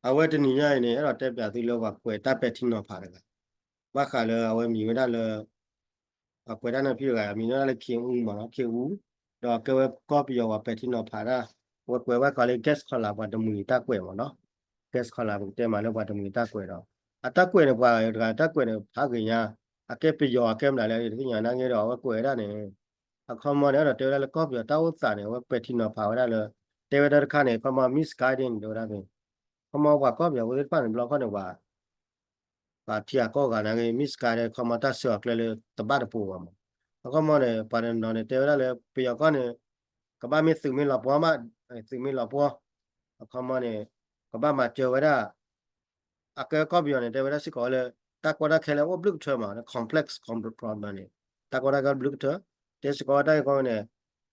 အဝဲတနံၤညါအံၤန့ၣ် အဲၣ်ဒိးတဲပျးသုလၢပှၤကွဲးတၢ်ပဲာ်ထံနီၤဖးတဂၤ, ဘၣ်ဃးလၢအဝဲမံၤဝဲဒၣ်လၢ ပှၤကွဲးတၢ်နီၤဖံးတဂၤ အမံၤဝဲဒၣ်လၢ ခ့အူမးနီၤ ခ့အူ, ဒီးကဲဝဲကီၢ်ပယီၤပှၤပဲာ်ထံနီၤဖးတၢ်, အဝဲကွဲးဝဲခီလၢ Gas Collar ပှၤတမှံၤတၢ်ကွဲးမးနီၤ, Gas Collar ပကတဲမးလၢပှၤတမှံၤတၢ်ကွဲးဒီး အတၢ်ကွဲးန့ၣ် ပှၤတဂၤတၢ်ကွဲးန့ၣ် ဖးဂ့ၤညါ, အကဲပယီၤအကဲမနုၤလဲၣ် တသ့ၣ်ညါနာ်က့ဒီး အဝဲကွဲးဝဲဒၣ်န့ၣ် အခီမီန့ၣ် အဲၣ်ဒိးတဲဝဲဒၣ်လၢကီၢ်ပယီၤတၢ်အိၣ်သးန့ၣ် အဝဲပဲာ်ထံနီၤဖးဝဲဒၣ်လၢ တဲဝဲဒၣ်တခါန့ၣ် အခီမီ misguiding တဲဝဲဒၣ်န့ၣ်, အခီမီပှၤကီၢ်ပယီၤဖိသ့ၣ်တဖၣ်န့ၣ် ဘျီခီန့ၣ် ပှၤ ပှၤထံဂၤကီၢ်ဂၤနာ်က့ misguide အခီမီတၢ်ဆှၢအီၤကျဲလၢတဘၣ်တပိၤဘၣ်မး, အခီမီန့ၣ် ပှၤတနီၤန့ၣ် တဲဝဲဒၣ်လၢ ပယီၤကီၢ်န့ၣ် ကဘၣ်မ့ၢ်သုးမ့ၢ်လီၤပှီၢ်မး, သုးမ့ၢ်လီၤပှီၢ်, အခီမီန့ၣ် ကဘၣ်မၤစၢၤဝဲဒၣ် အကဲကီၢ်ပယီၤန့ၣ် တဲဝဲဒၣ်စ့ၢ်ကီးဝဲလၢ တၢ်ကီတၢ်ခဲလၢအအိၣ်ဘျုးကထၢမး complex problem န့ၣ် တၢ်ကီတၢ်ခဲဘျုးကထၢ, တဲစ့ၢ်ကီးဝဲတၢ်ဂ့ၢ်ကီန့ၣ်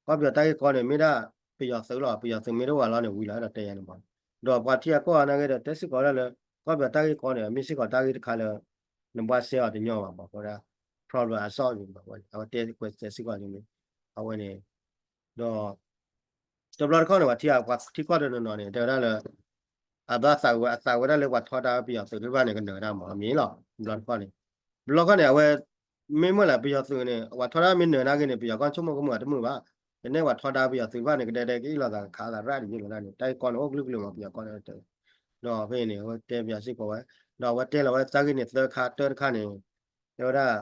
ကီၢ်ပယီၤတၢ်ဂ့ၢ်ကီန့ၣ် မ့ၢ်ဒၣ်ပယီၤသုးလီၤ, ပယီၤသုးမ့ၢ်တအိၣ်ဘၣ်လီၤန့ၣ် ဝံၤလီၤ အဲၣ်ဒိးတဲယၤန့ၣ်မး, ဒီးပှၤထံဂၤကီၢ်ဂၤနာ်က့ဒီး တဲစ့ၢ်ကီးဝဲဒၣ်လၢ ကီၢ်ပယီၤတၢ်ဂ့ၢ်ကီန့ၣ် မ့ၢ်စ့ၢ်ကီးတၢ်ဂ့ၢ်တခါလၢ နဘှါစဲအီၤတညီဘၣ်မး ဝဲဒၣ် problem အ solve န့ၣ်မး အဝဲတဲကွဲးတဲစ့ၢ်ကီးန့ၣ် အဝဲန့ၣ် ဒီး တဘျီတခီၣ်န့ၣ် ပှၤထံဂၤ ပှၤထံကီၢ်တနီၤနီၤန့ၣ် တဲဝဲဒၣ်လၢ အဘၣ်သးဝဲ အသးဝဲဒၣ်လၢပှၤထီဒါပယီၤသုးသ့ၣ်တဖၣ်န့ၣ် ကနၢၤဝဲဒၣ်မး မ့ၢ်လီၤ. တဘျီတခီၣ်န့ၣ် တဘျီတခီၣ်န့ၣ် အဝဲ မ့ၢ်မုၢ်လၢပယီၤသုးန့ၣ် ပှၤထီဒါမ့ၢ်နၢၤနာ်က့န့ၣ် ပယီၤကီၢ်ဆိကမိၣ်ကမုာ်အတမုာ်ဘၣ်. ကနဲပှၤထီဒါပယီၤသုးတဖၣ်န့ၣ် ကဒဲဒဲကအ့ၣ်လိာ်သးကခးသးရၣ်တယုၢ်လီၤဒၣ်န့ၣ် တၢ်ဂ့ၢ်ကီန့ၣ် အိၣ်ကလုာ်ကလုာ်မး ပယီၤကီၢ်န့ၣ်တဲဝဲ. ဒီးဖဲအံၤန့ၣ် အဝဲတဲပယီၤစ့ၢ်ကီးဝဲ ဒီးအဝဲတဲလီၤဝဲတၢ်ဂ့ၢ်န့ၣ်သၢခါ တၢတခါန့ၣ် တဲဝဲဒၣ်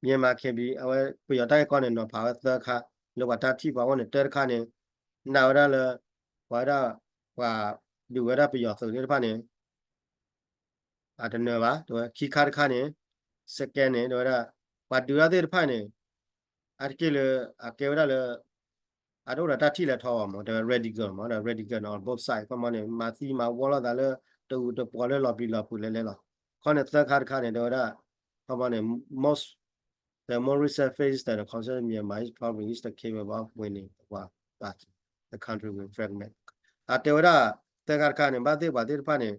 Myanmar K B အဝဲပယီၤတၢ်ဂ့ၢ်ကီန့ၣ် နီၤဖးဝဲသၢခါ လၢပှၤတၢ်ထံၣ်ပှၤအိၣ်န့ၣ် တၢတခါန့ၣ် နာ်ဝဲဒၣ်လၢ ပှၤဝဲဒၣ် ပှၤဒုးဝဲဒၣ်ပယီၤသုးသ့ၣ်တဖၣ်န့ၣ် အတနၢၤဘၣ် တဲဝဲ ခံခါတခါန့ၣ် second န့ၣ် တဲဝဲဒၣ် ပှၤဒုးတၢ်သ့ၣ်တဖၣ်န့ၣ် အါတက့ၢ်လၢ အကဲဝဲဒၣ်လၢ အတအိၣ်ဒီးတၢ်ထံၣ်လဲၤထီဘၣ်မး တဲဝဲ radical မး ဒီး radical န့ၣ် on both side ခီမီန့ၣ် မၤသံမၤဝီလိာ်သးလၢ တအုးတပှီၤလၢလီၤပျံၤလီၤဖုးလဲၤလဲၤလီၤ. ခီန့ၣ်သၢခါတခါန့ၣ် တဲဝဲဒၣ် ခီမီန့ၣ် most the more recent phase that the concern Myanmar is probably is the capable of winning the war, but the country will fragment. အတဲဝဲဒၣ် သၢခါတခါန့ၣ် ဘၣ်သ့ၣ်ပှၤသ့ၣ်တဖၣ်န့ၣ်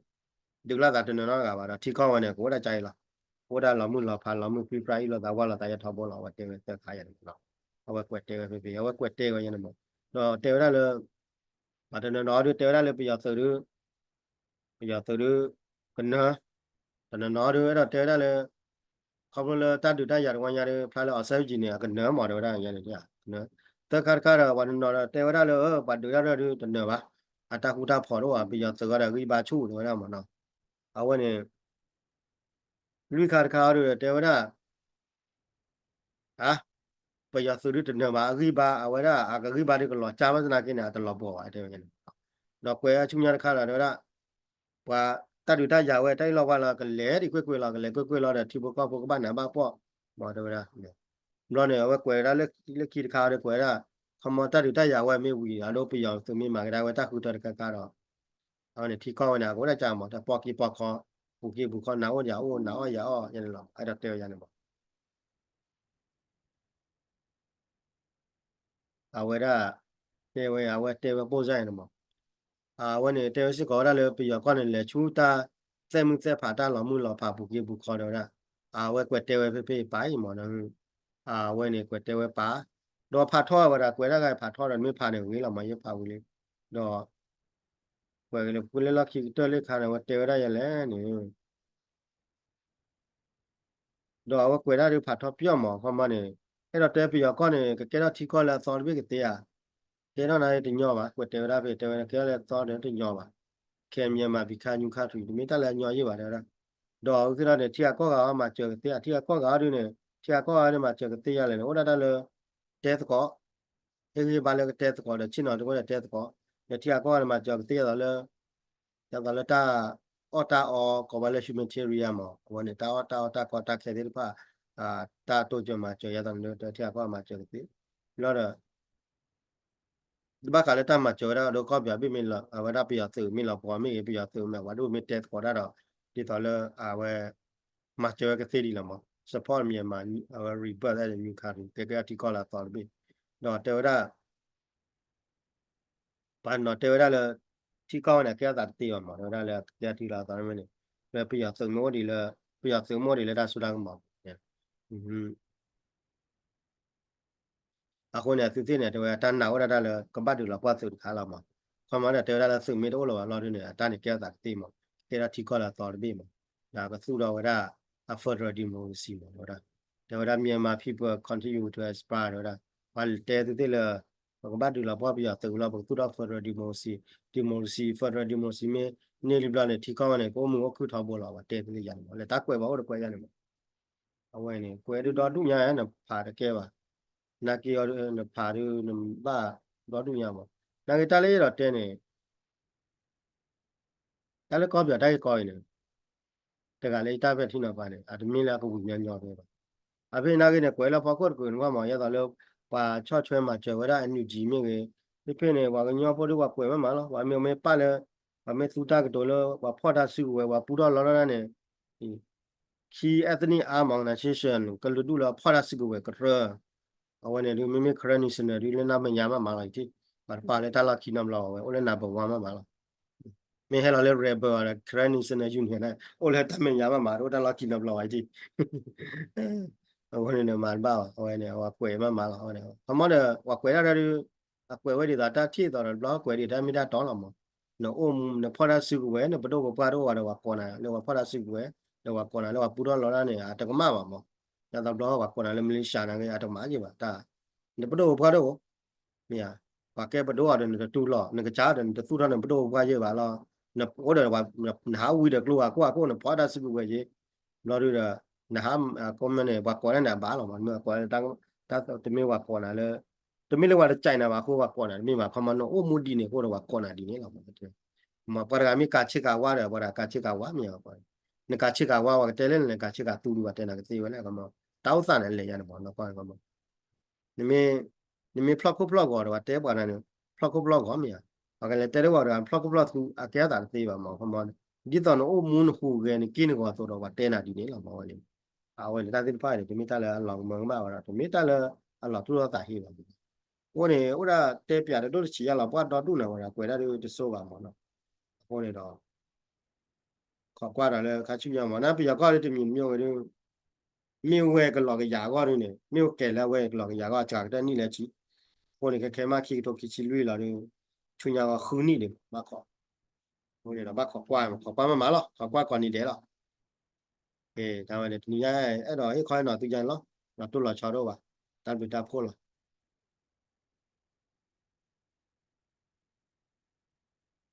ဒုးလိာ်သးတနီၤနီတဂၤဘၣ်ဒီး ထံကီၢ်ဝဲန့ၣ် ကအိၣ်ဒၣ်ကါအံၤလီၤ. ကအိၣ်ဒၣ်လီၤမုၢ်လီၤဖးလီၤမုၢ်ပြံပြါအ့ၣ်လိာ်သးဝါလိာ်သးယဲၢ်ထီဘိလီၤ. အဝဲတဲဝဲသၢခါယဲၢ်န့ၣ်လီၤ. အဝဲကွဲးတဲဝဲဖဲဖဲ အဝဲကွဲးတဲဝဲယဲၢ်န့ၣ်မး ဒီးတဲဝဲဒၣ်လၢ ပှၤတနီၤနီဒုးတဲဝဲဒၣ်လၢပယီၤသုးဒုး ပယီၤသုးဒုး ကနၢၤ တနီၤနီဒုး အဲၣ်ဒိးတဲဝဲဒၣ်လၢ ခီဖျိလၢတၢ်ဒုးတၢ်ယၤတဝီညါဒုး ဖျါလၢ အောင်ဆန်းစုကြည်န့ၣ် အကနၢၤမး တဲဝဲဒၣ်ယဲန့ၣ် ကနၢၤ သၢခါတခါဒီး ပှၤတနီၤဒီးတဲဝဲဒၣ်လၢ ပှၤဒုးတၢ်ဒုးတနၢၤဘၣ် အတၢ်ဃူတၢ်ဖိးတအိၣ်ဘၣ် ပယီၤသုးအီၤဒီးအဂံၢ်ဘါဆူၣ် တဲဝဲဒၣ်မးနီၤ အဝဲန့ၣ် လွံၢ်ခါတခါအီၤဒုး တဲဝဲဒၣ် အ ပယီၤသုးဒုးတနၢၤဘၣ် အဂံၢ်ဘါ အဝဲဒၣ်အကဂံၢ်ဘါဒုးကလီၤကၢ်ဘၣ်သနာ်က့န့ၣ် အတလီၤပှီၢ်ဘၣ် တဲဝဲန့ၣ် ဒီးကွဲးဆူညါတခါဒီး တဲဝဲဒၣ် ပှၤတၢ်ဒုးတၢ်ယၤဝဲ တၢ်အ့ၣ်လိာ်ဝါလီၤ ကလဲၤဒံးကွ့ၢ်ကွ့ၢ်လီၤ ကလဲၤကွ့ၢ်ကွ့ၢ်လီၤဒီး ထံဖိကီၢ်ဖိကဘၣ်နးဘၣ်ဖှီၣ် မး တဲဝဲဒၣ် ဘျီန့ၣ် အဝဲကွဲးဝဲဒၣ်လၢခံတခါဒီး ကွဲးဝဲဒၣ် ခီမီတၢ်ဒုးတၢ်ယၤဝဲမ့ၢ်ဝံၤဒီး ပယီၤသုးမ့ၢ်မၤကဒါဝဲတၢ်ဃုထၢတခါခါဒီး အဝဲန့ၣ်ထံကီၢ်ဝဲန့ၣ် အကအိၣ်ဒၣ်ကါမး တၢ်ပီၢ်က့ပီၢ်ခီ ပူၤက့ပူၤခီ နၤအိၣ်ယၤအိၣ် နၤအီၣ်ယၤအီၣ် ယဲန့ၣ်လီၤ အဲၣ်ဒိးတဲဝဲယၤန့ၣ်မး အဝဲဒၣ် တဲဝဲ အဝဲတဲဝဲပိၢ်စၢ်န့ၣ်မး အဝဲန့ၣ်တဲဝဲစ့ၢ်ကီးဝဲဒၣ်လၢ ပယီၤကီၢ်န့ၣ် လဲၤဆူတၢ်သဲးမုၢ်သဲးဖး တၢ်လီၤမုၢ်လီၤဖး ပူၤက့ပူၤခီဒီးဝဲဒၣ် အဝဲကွဲးတဲဝဲဖဲဖဲပာ်အံၤမး အဝဲန့ၣ်ကွဲးတဲဝဲပာ် ဒီးဖးထီၣ်ဝဲဒၣ်ကွဲးဒၣ်ဂၤဖးထီၣ်ဒီး မ့ၢ်ဖးန့ၣ်ဂ့ၤလီၤမး ယဖးဝံၤလံ ဒီး ကွဲးက့ၤလၢပူၤလၢလီၢ်ခံကတၢၢ်လၢခါန့ၣ် အဝဲတဲဝဲဒၣ်ယဲလဲၣ်န့ၣ် ဒီးအဝဲကွဲးဒၣ်ဒုးဖးထီၣ်ပျီၢ်မး ခီမီန့ၣ် အဲၣ်ဒိးတဲပယီၤကီၢ်န့ၣ် ကကဲထီၣ်ထံကီၢ်လၢအသီတဘ့ၣ်ကသ့ဧါ, ကဲထီၣ်နၤတညီဘၣ် ကွဲးတဲဝဲဒၣ်ဖဲ တဲဝဲကဲထီၣ်လၢအသီတညီဘၣ်, Can Myanmar become new country တမ့ၢ်တၢ်လၢအညီယ့ၢ်ဘၣ် တဲဝဲဒၣ်, ဒီးအဝဲသ့ၣ်ထီၣ်န့ၣ် ထံဂၤကီၢ်ဂၤအီၤမၤစၢၤကသ့ဧါ, ထံဂၤကီၢ်ဂၤအီၤဒုးန့ၣ် ထံဂၤကီၢ်ဂၤအီၤဒုးမၤစၢၤကသ့ဧါလဲၣ်န့ၣ် အိၣ်ဒၣ်တၢ်လၢ တဲသကိး ဟ့ၣ်ဂံၢ်ဘါလၢကတဲသကိးဒီး ဆ့ၣ်နီၤတဝဲဒီးတဲသကိး, ဒီးထံဂၤကီၢ်ဂၤန့ၣ် မၤစၢၤကသ့အသိးလၢ ဒ်သိးလၢတၢ်အီၣ်တၢ်အီ ကိးဝဲလၢ humanitarian မး အဝဲန့ၣ် တၢ်အီၣ်တၢ်အီ တၢ်ကီတၢ်ခဲသ့ၣ်တဖၣ် တၢ်တိစၢၤမၤစၢၤ ဒ်သိးလၢထံဂၤကီၢ်ဂၤမၤစၢၤကသ့, ဘျီဒီး တဘၣ်ဃးလၢတၢ်မၤစၢၤဝဲဒၣ်ဒီးကီၢ်ပယီၤဘ့ၣ်မ့ၢ်လီၤ အဝဲဒၣ်ပယီၤသုးမ့ၢ်လီၤပှီၢ်မ့ၢ်ဂ့ၤ ပယီၤသုးမ့ၢ်ပှၤဒိၣ်မ့ၢ်တဲသကိးတၢ်ဒီး ဒ်သိးလၢအဝဲ မၤစၢၤဝဲကသ့ဒ်လီၤမး support Myanmar အဝဲ rebuild လၢ new country ကဲကဲထံကီၢ်လၢအသီတဘ့ၣ်, ဒီးတဲဝဲဒၣ် ပှၤနီၤတဲဝဲဒၣ်လၢ ထံကီၢ်ဝဲန့ၣ် ကဲအသးတသ့ဘၣ်မး တဲဝဲဒၣ်လၢကဲထံလီၤအသီတဘ့ၣ်န့ၣ် လၢပယီၤသုးမ့ၢ်အိၣ်ဒံးလၢ ပယီၤသုးမ့ၢ်အိၣ်ဒံးလၢတၢ်စိတၢ်ကမီၤ အဃိန့ၣ် အသုသ့ၣ်န့ၣ် တဲဝဲတၢ်နာ်အိၣ်ဒၣ်တၢ်လၢ ကဘၣ်ဒုးလီၤပှီၢ်သုးတခါလီၤမး, ခီမီဒီးတဲဝဲဒၣ်လၢသုးမ့ၢ်တအိၣ်လၢၤဘၣ်လီၤဒုန့ၣ် အတၢ်န့ၣ်ကဲထီၣ်သးကသ့မး, ကဲထီၣ်ထံကီၢ်လၢအသီတဘ့ၣ်မး, ဒီးကသူၣ်ထီၣ်ဝဲဒၣ်အ federal democracy မး တဲဝဲဒၣ်, တဲဝဲဒၣ် Myanmar people continue to aspire တဲဝဲဒၣ်, ပှၤတဲသုသ့ၣ်လၢ ပကဘၣ်ဒုးလီၤပှီၢ်ပယီၤသုးလီၤ ပကသူၣ်ထီၣ် federal democracy, democracy, federal democracy မ့ၢ်န့ၢ်လံဘျီန့ၣ် ထံကီၢ်ဝဲန့ၣ် ကအိၣ်မုာ်အိၣ်ခုၣ်ထီဘိလီၤ ပှၤတဲသုသ့ၣ်ယၤန့ၣ်မး လၢတၢ်ကွဲးဘၣ်အိၣ်တကွဲးယၤန့ၣ်မး, အဝဲန့ၣ် ကွဲးဒုဒီဒူၣ်ညါ နဖးတကဲဘၣ်, နာ်က့ၤအီၤနဖးဒု နဘၣ်ဒီဒူၣ်ညါမး, နာ်က့ၤတၢ်လၢယအဲၣ်ဒိးတဲန့ၣ် တၢ်လၢကီၢ်ပယီၤတၢ်ဂ့ၢ်ကီအံၤန့ၣ် တဂၤလၢယတၢ်ပဲာ်ထံနီၤဖးန့ၣ် အတမ့ၢ်လၢအကဝံၤညီညီဖဲဘၣ်. အဖဲနာ်က့ၤန့ၣ် ကွဲးလၢဖီခိၣ်တကုာ်န့ၣ်မး ယဲသိးလၢ ပှၤဆီၣ်ထွဲမၤစၢၤဝဲဒၣ် NUG မ့ၢ်ဂ့ၤ, ဖဲဖဲန့ၣ် ပှၤကညီဖိဒု ပှၤကွဲးမးမးလီၤ, ပှၤမ့ၢ်မ့ၢ်ပာ်လၢ ပှၤမ့ၢ်သူတၢ်ကတိၤလၢ ပှၤဖီၣ်တၢ်စုကဝဲၤ ပှၤပူထီၣ်လီထီၣ်ဒၣ်န့ၣ် ခံ ethnic armed organization ကလုာ်ဒူၣ်လၢအဖီၣ်တၢ်စုကဝဲၤကရၢ အဝဲန့ၣ်ဒု မ့မ့ၢ် Karen National ဒု လၢနမဲာ်ညါမးမးလီၤ ယထံၣ်, ပှၤတပာ်လၢတၢ်လီၢ်ခံနီတဘျီဝဲ အိၣ်လၢ number one မးမးလီၤ. မ့ၢ်ဟဲလီၤလၢ rebel ဒီး Karen National Union န့ၣ် အိၣ်လၢတၢ်မဲာ်ညါမးမး တအိၣ်တၢ်လီၢ်ခံနီတဘျီဝဲယထံၣ်. အဃိန့ၣ်ဒီးမၤတဘၣ်ဘၣ် အဝဲန့ၣ် ပှၤကွဲးမးမးလီၤ အဝဲန့ၣ် ခီမီဒီး ပှၤကွဲးဒၣ်ဒီး အကွဲးဝဲဒ်သိးတၢ်ထံၣ်သိးဒီးတဘျီကွဲးဒ်တၢ်မ့ၢ်တၢ်တီလီၤမး, နအိၣ်မူ နဖီၣ်တၢ်စုကဝဲၤ နပဒိၣ်ပပှၢ်တအိၣ်ဘၣ်ဒီး ပှၤကိးနၤ လၢပှၤဖီၣ်တၢ်စုကဝဲၤ ဒီးပှၤကိးနၤလၢပှၤပူထီၣ်လီထီၣ်န့ၣ် အတကမၣ်ဘၣ်မး, ဒ်သိးတဘျီပှၤကိးနၤလၢ militia နာ်က့ အတကမၣ်က့ၤဘၣ်တၢ်, နပဒိၣ်ပပှၢ်တအိၣ် မ့ၢ်ဧါ, ပှၤကဲပဒိၣ်အီၤဒီး နတတူၢ်လိာ် နကစၢ်ဒီး နတသူၣ်ထီၣ်နပဒိၣ်ပပှၢ်ယဲၢ်ဘၣ်လီၤ, နအိၣ်ဒီး နဟးဝံၤဒီးကျိဝၤကိၢ်အကိၣ် နဖီၣ်တၢ်စုကဝဲၤယဲၢ်, ဘျီဒုဒီး နဟး ကိးမ့ၢ်န့ၣ် ပှၤကိးန့ၣ်န့ၣ် အဘၣ်လီၤမး မ့ၢ်ပှၤကိး တမ့ၢ်ပှၤကိးနၤလၢ တမ့ၢ်လၢပှၤတကဲနၤဘၣ်အဃိ ပှၤကိးနၤတမ့ၢ်ဘၣ် ခီမီ နအိၣ်မူဒ်န့ၣ်အဃိဒီး ပှၤကိးနၤဒ်န့ၣ်လီၤမး, မ့ၢ်ပှၤတဂၤမ့ၢ်ကၤဆ့ကၤဝါဒီး ပှၤတဂၤကၤဆ့ကၤဝါမ့ၢ်ဧါ, နကၤဆ့ကၤဝါ ပှၤကတဲလၢနကၤဆ့ကၤသူဒု ပှၤတဲနၤကသ့ဝဲလဲၣ် ခီမီ, တၢ်အိၣ်သးန့ၣ် အလဲၤယါန့ၣ်မး နကွၢ် နမ့ၢ်ဖျီၣ်ခိၣ်ဖျီၣ်ဂီၤဒီး ပှၤတဲပှၤနၤန့ၣ် ဖျီၣ်ခိၣ်ဖျီၣ်ဂီၤမ့ၢ်ဧါ, ပှၤကလဲၤတဲလၢပှၤတဂၤ ဖျီၣ်ခိၣ်ဖျီၣ်သူ အကဲအသးတသ့ဘၣ်မး ခီမီ, ဒ်သိးနအိၣ်မူနဟူးဂဲၤနက့ၢ်နဂီၤအသိးဒီး ပှၤတဲနၤဒ်န့ၣ်လီၤမး အဝဲန့ၣ်, အဝဲန့ၣ် တၢ်သ့ၣ်တဖၣ်န့ၣ် တမ့ၢ်တၢ်လၢအလီၤကမၢကမၣ်ဝဲဒီး တမ့ၢ်တၢ်လၢအလီၤသူၣ်လီၤသးဟ့ဘၣ်. အဃိန့ၣ် အိၣ်ဒၣ်တဲပၠးတဒိၣ်တဆံးယါလီၤ ပှၤဒီဒူၣ်န့ၣ်ဝဲဒၣ် ကွဲးဒၣ်ဒ်တစိၤဘၣ်မးနီၤ, အဃိန့ၣ်ဒီး ခိးကွၢ်ဒီးလၢခါဆူညါမး နပယီၤကီၢ်ဒ်တမံၤမ့ၢ်ဝဲဒၣ် မ့ၢ်ဝဲကလီၤကယၤအဂီၢ်ဒ်န့ၣ် မ့ၢ်ဝဲကဲလၢအဝဲကလီၤကယၤအဂီၢ် စှၤကတၢၢ်နံၣ်လၢဆံ, အဃိန့ၣ် ခဲခဲမး ခံကထိခံဆံလွံၢ်လီၤဒ် ဆူညါဂီၤဃုနံၣ်ဒ် ဘၣ်ခိး, အဃိန့ၣ်ဒီးဘၣ်ခိးကွၢ် ခိးကွၢ်မးမးလီၤ ခိးကွၢ်ကိးနံၤဒဲးလီၤ. ကဲ တၢ်ဝဲန့ၣ် တနံၤညါအဲၣ်ဒိးဟ့ၣ်ခီဟ့ၣ်နီၤသုယါန့ၣ်လီၤ, လီၤတိၢ်လီၤဆီဒိၣ်ဘၣ်, တၢ်ဘျုးတၢ်ဖှိၣ်လီၤ.